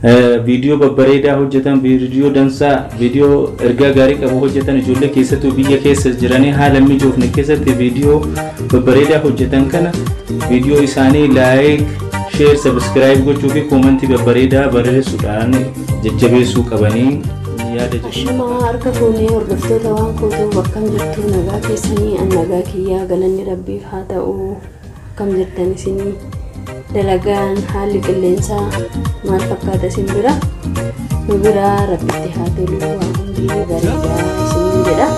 Viidiyoo babbareedaa hojjetan, viidiyoo dansaa, viidiyoo ergaa gaarii qabu hojjetan, ijoollee keessattuu biyya keessa jiranii haala mijoofne keessatti viidiyoo babbareedaa hojjetan kana viidiyoo isaanii like, share, subscribe gochuu fi koomantii babbareedaa barreessuudhaan jajjabeessuu qabanii yaada jedhu. Ashamaa, harka fuunee hordoftoota waan kootuu, akkam jirtu? Nagaa keessanii? An nagaa kiyyaa, galanni Rabbiif haa ta'u. Akkam jirtan isinii? Dalagaan, haalli qilleensaa maal fakkaata isin bira? Nu biraa Rabbitti haa tolu, waan hundi bareedaa isiniin jedha.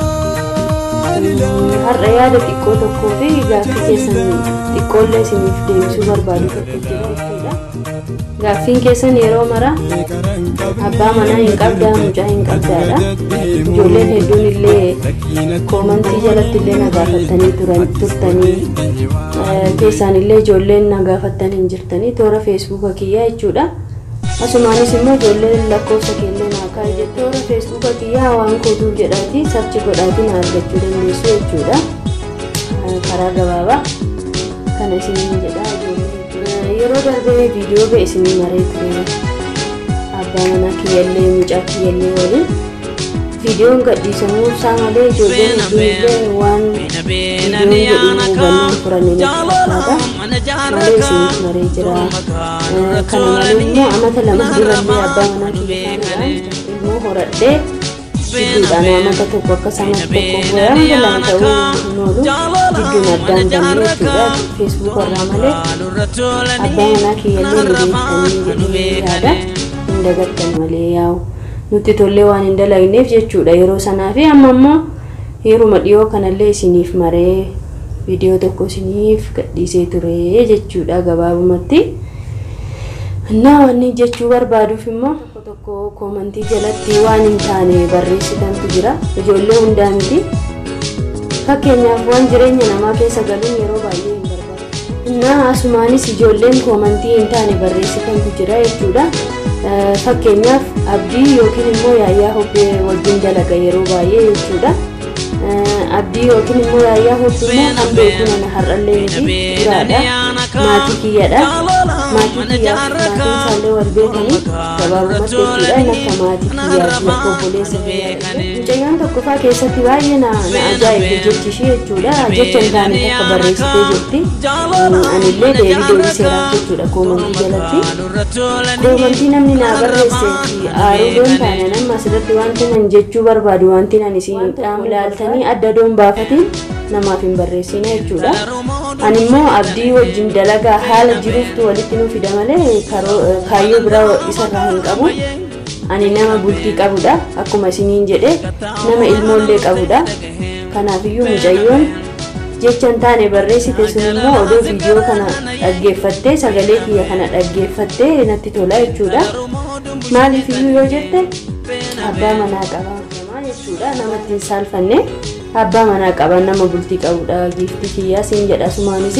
Har'a yaada xiqqoo tokkoo fi gaaffii keessan xiqqoollee isiniif deebisuu barbaadu tokko jira jechuudha. Gaaffiin keessan yeroo mara abbaa manaa hin qabdaa, mucaa hin qabdaadha. Ijoolleen hedduun illee koomantii jalatti illee na gaafattanii turan turtanii, keessaan illee ijoolleen na gaafattanii hin jirtanii toora Feesbuuka kiyyaa jechuudha. Asumaanis immoo ijoolleen lakkoofsa keellee naa kaa'i jettu, toora Feesbuuka kiyyaa waan kootuu jedhaati search godhaatii na argachuu dandeessu jechuudha. Karaa gabaabaa kana isiniin jedha ijoollee. Yeroo darbee viidiyoo ba'e isinii maree ture. Abbaa manaa kiyyallee mucaa kiyyallee waliin viidiyoon gadhiisamuu isaa malee ijoolleen hedduun illee waan viidiyoon jedhu hubannoo furanii natti fakkaata. Malee isiniif maree jira. Kana malee immoo amata 2 durallee abbaa manaa kiyya faanaadhaan ilmoo horadhee, jidduudhaan amata tokko akka samatti tokko hanga 2 ta'uu hin oolu jidduun addaan banne jechuudha. Feesbuuk irraa malee abbaa manaa kiyyallee ni beektanii jedhee yaada. Hin dagattan malee yaa'u nutti tollee waan hin dalagneef jechuudha yeroo sanaa fi amma immoo yeruma dhiyoo kanallee isiniif maree viidiyoo tokko isiniif gadhiisee ture jechuudha gabaabumatti. Innaa wanni jechuu barbaaduuf immoo tokko tokko koomantii jalatti waan hin taane barreessitantu jira. Ijoollee hundaa miti. Fakkeenyaaf, waan jireenya namaa keessa galuun yeroo baay'ee hin barbaachisu. Innaa asumaanis ijoolleen koomantii hin taane barreessitantu jira jechuudha. Fakkeenyaaf, Abdii yookiin immoo Yaayyaa Hobbee wajjin dalaga yeroo baay'ee jechuudha. Abdii yookiin immoo Yaayyaa Hobbee immoo kan beeku nana har'allee miti, duraadha. Maatii kiyyadha. Maatii kiyyaaf maatiin isaallee wal beekanii gabaabumatti jechuudha. Inni akka maatii kiyyaati, akka obboleessa kiyyaadha. Mucayyoon tokkoffaa keessatti baay'ee na ajaa'ibe jechi ishee jechuudha. Jecha hin taane takka barreessitee jirti. Anillee deebii deebiseeraaf jechuudha koomantii jalatti. Koomantii namni naa barreesse fi aaruu doon taane, nama asirratti wanti nan jechuu barbaadu, wanti nan isin dhaamu, ilaaltanii adda doon baafatiin namaaf hin barreessina jechuudha. Ani immoo Abdii wajjin dalagaa haala jiruuftu walitti nu fida malee kaayyoo biraa isarraa hin qabu. Ani nama bultii qabudha. Akkuma isiniin jedhe, nama ilmoollee qabudha. Kanaafiyyuu mucayyoon jecha hin taane barreessite sun immoo odoo viidiyoo kana dhaggeeffattee, sagalee kiyya kana dhaggeeffattee natti tola jechuudha. Maaliif iyyuu yoo jette, abbaa manaa qaba jechuudha. Namatti hin saalfanne, abbaa manaa qaba, nama bultii qabudha. Giiftii kiyyaa siin jedha sumaanis.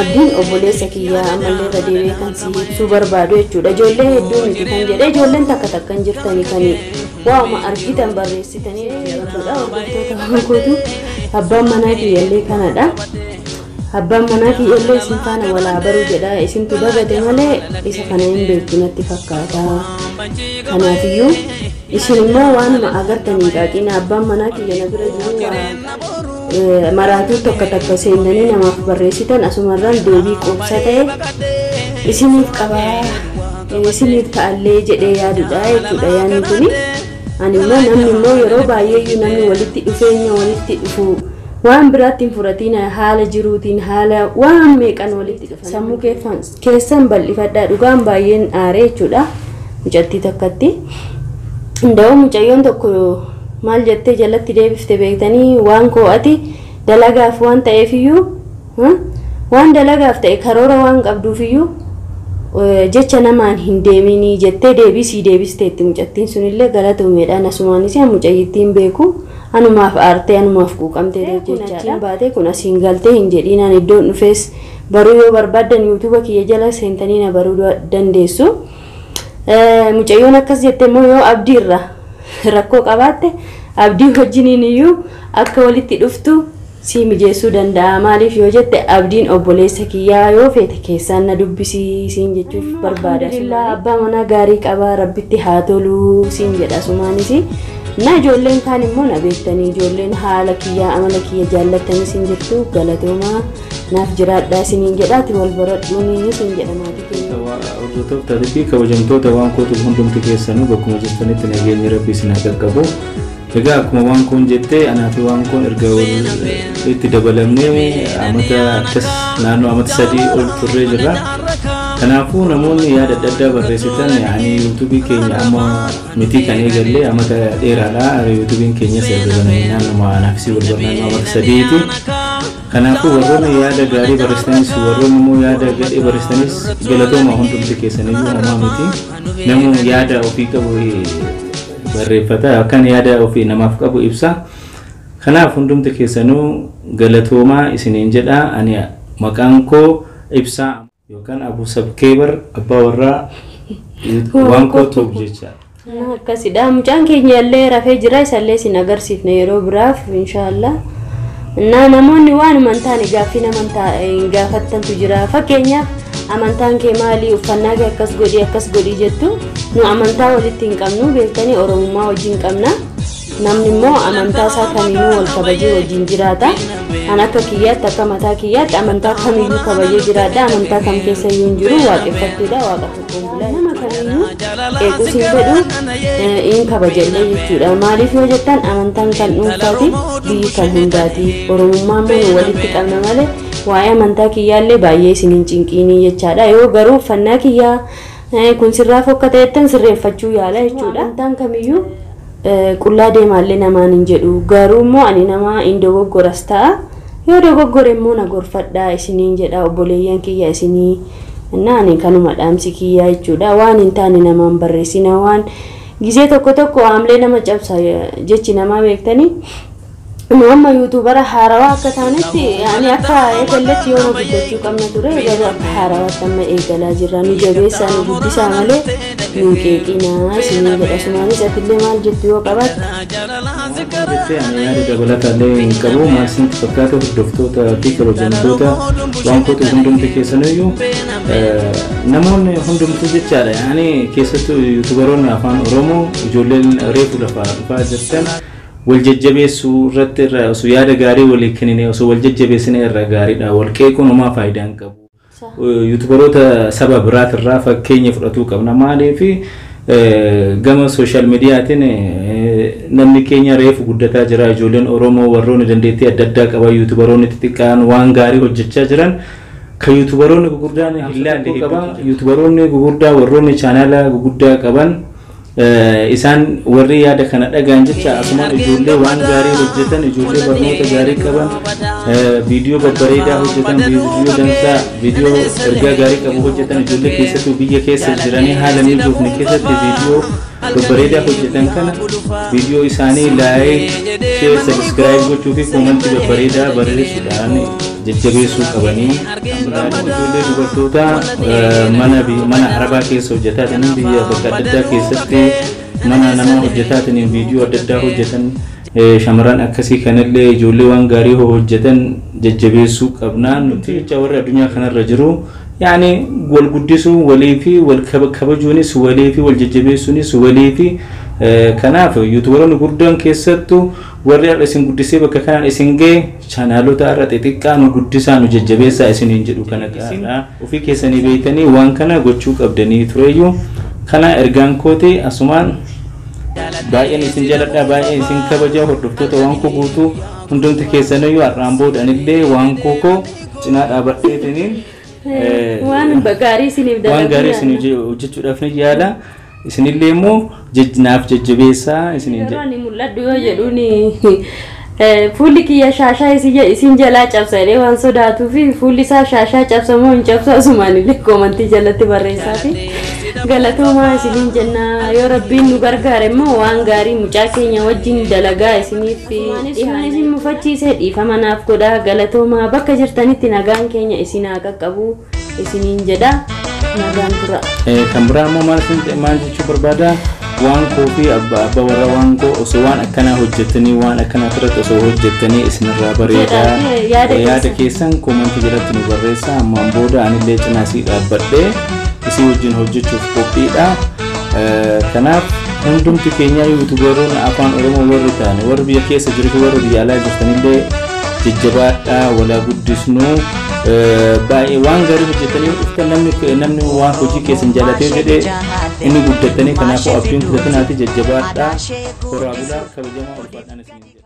Abdiin obboleessa kiyyaa, ammallee irra deebi'ee kan si ibsuu barbaadu jechuudha. Ijoollee hedduu miti kan jedhe, ijoolleen takka takka hin jirtanii kan waama argitan barreessitanii jechuudha. Hordoftoota waan kootu, abbaan manaa kiyyallee kanadha. Abbaan manaa kiyyallee isin faana walaa baruu jedha. Isintu dagate malee isa kana hin beektu natti fakkaata. Kanaafiyyuu isin immoo waanuma agartan hin qaaqina. Abbaan manaa kiyya na bira jiru waa maraatuu tokko takka seentanii namaaf barreessitan, asumarraan deebii quubsa ta'e isiniif qabaa, isiniif ta'allee jedhee yaadudha jechuudha yaadni kuni. Ani immoo namni immoo yeroo baay'eeyyuu namni walitti dhufeenya walitti dhufu waan biraatti hin fudhatiin, haala jiruutiin, haala waan meeqan walitti dhufan. Sammuu keessan bal'ifadhaa. Dhugaan baay'een aaree jechuudha mucattii takkatti. Nda'oo mucayyoon tokko maal jettee jalatti deebifte beektanii? Waan koo ati dalagaaf waan ta'eefiyyuu, waan dalagaaf ta'e karoora waan qabduufiyyuu jecha namaan hin deeminii jettee deebii sii deebisteetti mucattiin sunillee galatoomeedhaan. Asumaanis mucayyittiin beeku anumaaf aartee anumaaf quuqamtee jechaadha. Achiin baatee kun asiin galtee hin jedhiin, ani iddoon dhufees baruu yoo barbaaddan yuutuuba kiyya jala seentanii na baruu dandeessu. Mucayyoon akkas jette immoo yoo Abdiirra rakkoo qabaatte, Abdii wajjiniin iyyuu akka walitti dhuftu si mijeessuu danda'a. Maaliif yoo jette abdiin obboleessa kiyyaa yoo feete keessaan na dubbisii siin jechuuf barbaada. Alhamdulillah abbaa manaa gaarii qabaa rabbitti haa toluu siin jedha sumaanis. Na ijoolleen kaan immoo na beektanii ijoolleen haala kiyyaa amala kiyya jaallattanii siin jirtu galatoomaa naaf jiraadhaa isiniin jedhaati wal baradhuun siin jedha maatii keenya. Hordoftoota fi kabajamtoota waan kootuuf hundumti keessanuu bakkuma jirtanitti nageenyi rabbi isin haa qaqqabu. Egaa akkuma waan koon jettee anaa fi waan koon erga itti dabalamnee amata akkas naannoo amata 3 ol turree jirra. Kanaafuu namoonni yaada adda addaa barreessitan yaani yuutuubii keenya amma mitii kan eegallee amata dheeraadha. Yuutuubiin keenyas erga banamee naannoo anaaf si wal barnaannoo amata 3ti. Kanaafuu warroonni yaada gaarii barreessitanis warroonni immoo yaada gadhee barreessitanis galatooma hundumti keessaniyyuu homaa miti. Namni yaada ofii qabu barreeffata yookaan yaada ofii namaaf qabu ibsa. Kanaaf hundumti keessanuu galatoomaa isiniin jedha. Ani maqaan koo Ibsaa yookaan Abuu Sabkeebar abbaa warraa waan koo tuub jecha. Akkasidha. Mucaan keenya illee rafee jira isallee isin agarsiifne yeroo biraaf inshaallah. Na namoonni waanuma hin taane gaaffii nama hin gaafattantu jira. Fakkeenyaaf amantaan kee maali uffannaa kee akkas godhi akkas godhi jettu nu amantaa walitti hin qabnu beektanii oromummaa wajjin qabna. Namni immoo amantaa isaa kamiyyuu wal kabajee wajjin jiraata. An akka kiyyaatti akka mataa kiyyaatti amantaa kamiyyuu kabajee jiraadha. Amantaa kam keessa iyyuu hin jiru waaqeffattuudha waaqa tokkoon bula. Nama kamiyyuu qeequs hin fedhu hin kabajallee jechuudha. Maaliif yoo jettan amantaan kan dhuunfaati biyyi kan hundaati. Oromummaa immoo nu walitti qabna malee waa'ee amantaa kiyyaallee baay'ee isin hin cinqiinii jechaadha. Yoo garuu uffannaa kiyyaa kun sirraa fokkata jettan sirreeffachuu yaala jechuudha. Amantaan kamiyyuu qullaa deemaallee namaan hin jedhu. Garuu immoo ani nama hin dogoggoras ta'a. Yoo dogoggore immoo na gorfadhaa isiniin jedha obboleeyyan kiyya isinii. Innaa ani kanuma dhaamsi kiyyaa jechuudha. Waan hin taane namaan barreessina waan gisee tokko tokko haamlee nama cabsa jechi namaa beektanii. Nu amma yuutuubara haarawaa akka taanetti ani akka eegalletti yooma guddachuu qabna ture garuu akka haarawaatti amma eegalaa jirra. Nu jabeessaa nu guddisaa malee nu qeeqinaa isinii jedha. Sumaanis atillee maal jettu yoo qabaatte. Jettee ani yaada dabalataallee hin qabu. Maal isinitti fakkaata hordoftoota fi kabajamtoota waan kootu hundumti keessaniyyuu namoonni hundumtuu jechaadha. Yaani keessattuu yuutuubaroonni afaan Oromoo ijoolleen reefu lafaa dhufaa jirtan wal jajjabeessuu irratti irra osoo yaada gaarii walii kennine osoo wal jajjabeessine irra gaariidha. Wal qeequun homaa faayidaa hin qabu. Yuutuubaroota saba biraatirraa fakkeenya fudhatuu qabna. Maaliif gama sooshaal miidiyaatiin namni keenya reefu guddataa jira. Ijoolleen Oromoo warroonni dandeettii adda addaa qaban yuutuubaroonni xixiqqaan waan gaarii hojjechaa jiran kan yuutuubaroonni gurguddaan hin laalle qaba. Yuutuubaroonni gurguddaa warroonni chaanaala gurguddaa qaban isaan warri yaada kana dhagaan jecha asumaan ijoollee waan gaarii hojjetan ijoollee barnoota gaarii qaban viidiyoo babbareedaa hojjetan viidiyoo dansaa viidiyoo ergaa gaarii qabu hojjetan ijoollee keessattuu biyya keessa jiranii haala mijoofne keessatti viidiyoo babbareedaa hojjetan kana viidiyoo isaanii laayik shee sabiskiraayib gochuu fi koomantii babbareedaa barreessuudhaan jajjabeessuu qabanii. Ijoollee dubartoota mana arabaa keessa hojjetaa jiran biyya bakka adda addaa keessatti mana nama hojjetaa jiran viidiyoo adda addaa hojjetan shamarran akkasii kanallee ijoollee waan gaarii hojjetan jajjabeessuu qabnaa. Nuti jecha warri addunyaa kanarra jiru yaani wal guddisuu walii fi wal kabajuunis walii fi wal jajjabeessuunis walii fi kanaaf yuutuubaroonni gurguddaan keessattuu warri har'a isin guddisee bakka kanaan isin ga'e chaanaalota har'a xixiqqaa nu guddisaa nu jajjabeessaa isiniin jedhu kana qaadha. Ofii keessanii beektanii waan kana gochuu qabdanii tureyyuu kana ergaan kooti asumaan baay'een isin jaaladha baay'een isin kabaja hordoftoota waan koo guutuu hundumti keessaniyyuu har'aan boodanillee waan koo koo cinaa dhaabadheetiniin waan gaarii isiniif waan gaarii isin hojjechuudhaaf ni yaala. Isinillee immoo naaf jajjabeessaa isiniin jedha. Yeroo ani mul'adhu yoo jedhuun fuulli kiyya shaashaa isin jalaa cabsa jedhee waan sodaatuu fi fuulli isaa shaashaa cabsamoo hin cabsu asumaan illee koomantii jalatti barreessaa fi galatoomaa isiniin jenna. Yoo rabbiin nu gargaare immoo waan gaarii mucaa keenya wajjin dalagaa isiniif isin mufachiisee dhiifama naaf godhaa galatoomaa bakka jirtanitti nagaan keenya isin haa qaqqabu isiniin jedha. Nagaan tura. Kan biraa immoo maal jechuu barbaada? Waan koo fi abbaa warra waan koo osoo waan akkanaa hojjetanii, waan akkanaa irratti osoo hojjetanii isinirraa bareedaa. Jedhaa, yaada Yaada keessan koomantii jalatti nu barreessaa. Ammaan booda anillee cinaa isii dhaabbadhee isii wajjin hojjechuuf qophiidha. Kanaaf hundumti keenya yuutuubaroonni afaan Oromoo warri ta'an, warri biyya keessa jiru fi warri biyya alaa jirtanillee, jajjabaadhaa, walaa guddisnuu. Baay'ee waan gaarii hojjetanii yoo dhuftan, namni waan hojii keessan jaalatee jedhee inni guddatanii. Kanaafuu abdiin kutatinaati, jajjabaadhaa, horaa bulaa, kabajamaa, ulfaadhaan isiniin jedha.